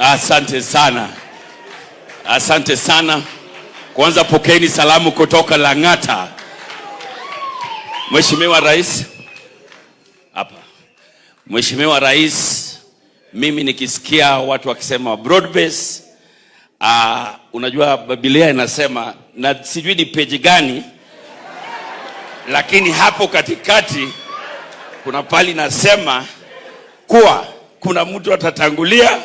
Asante sana, asante sana. Kwanza pokeeni salamu kutoka Lang'ata. Mheshimiwa Rais, hapa. Mheshimiwa Rais, mimi nikisikia watu wakisema broad base, unajua Biblia inasema, na sijui ni peji gani, lakini hapo katikati kuna pali nasema kuwa kuna mtu atatangulia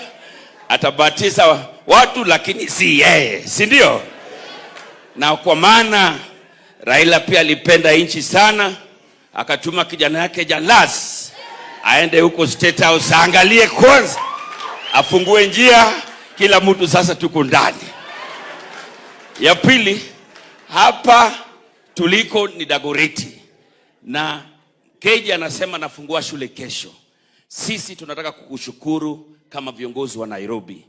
atabatiza watu, lakini si yeye, si ndio? Na kwa maana Raila pia alipenda nchi sana, akatuma kijana yake Jalas aende huko State House aangalie kwanza, afungue njia, kila mtu sasa tuko ndani. Ya pili, hapa tuliko ni Dagoretti na Keji anasema nafungua shule kesho. Sisi tunataka kukushukuru kama viongozi wa Nairobi.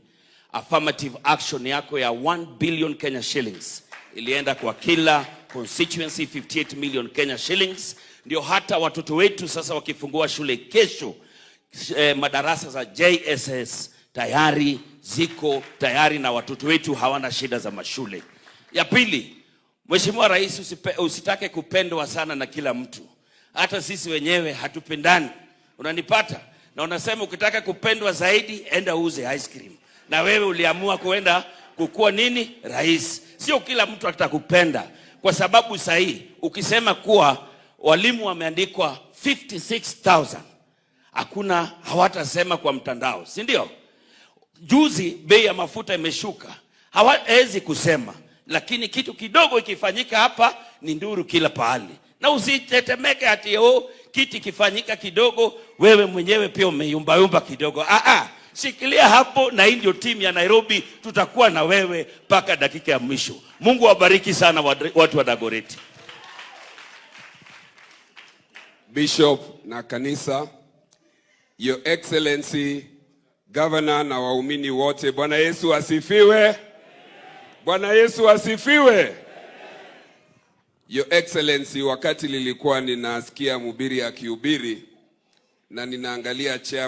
Affirmative action yako ya 1 billion Kenya shillings ilienda kwa kila constituency, 58 million Kenya shillings. Ndio hata watoto wetu sasa wakifungua shule kesho, madarasa za JSS tayari ziko tayari na watoto wetu hawana shida za mashule. Ya pili, Mheshimiwa Rais, usitake kupendwa sana na kila mtu. Hata sisi wenyewe hatupendani, unanipata? Na unasema ukitaka kupendwa zaidi enda uuze ice cream, na wewe uliamua kuenda kukuwa nini, rais. Sio kila mtu atakupenda, kwa sababu sahii ukisema kuwa walimu wameandikwa 56,000, hakuna, hawatasema kwa mtandao, si ndio? Juzi bei ya mafuta imeshuka, hawawezi kusema, lakini kitu kidogo ikifanyika hapa ni nduru kila pahali. Na usitetemeke ati, oh, kiti ikifanyika kidogo wewe mwenyewe pia umeyumbayumba kidogo. Ah, ah, shikilia hapo, na hii ndio timu ya Nairobi, tutakuwa na wewe mpaka dakika ya mwisho. Mungu awabariki sana watu wa Dagoretti. Bishop na kanisa, Your Excellency Governor na waumini wote, Bwana Yesu asifiwe. Bwana Yesu asifiwe. Your Excellency, wakati nilikuwa ninasikia mhubiri akihubiri na ninaangalia chair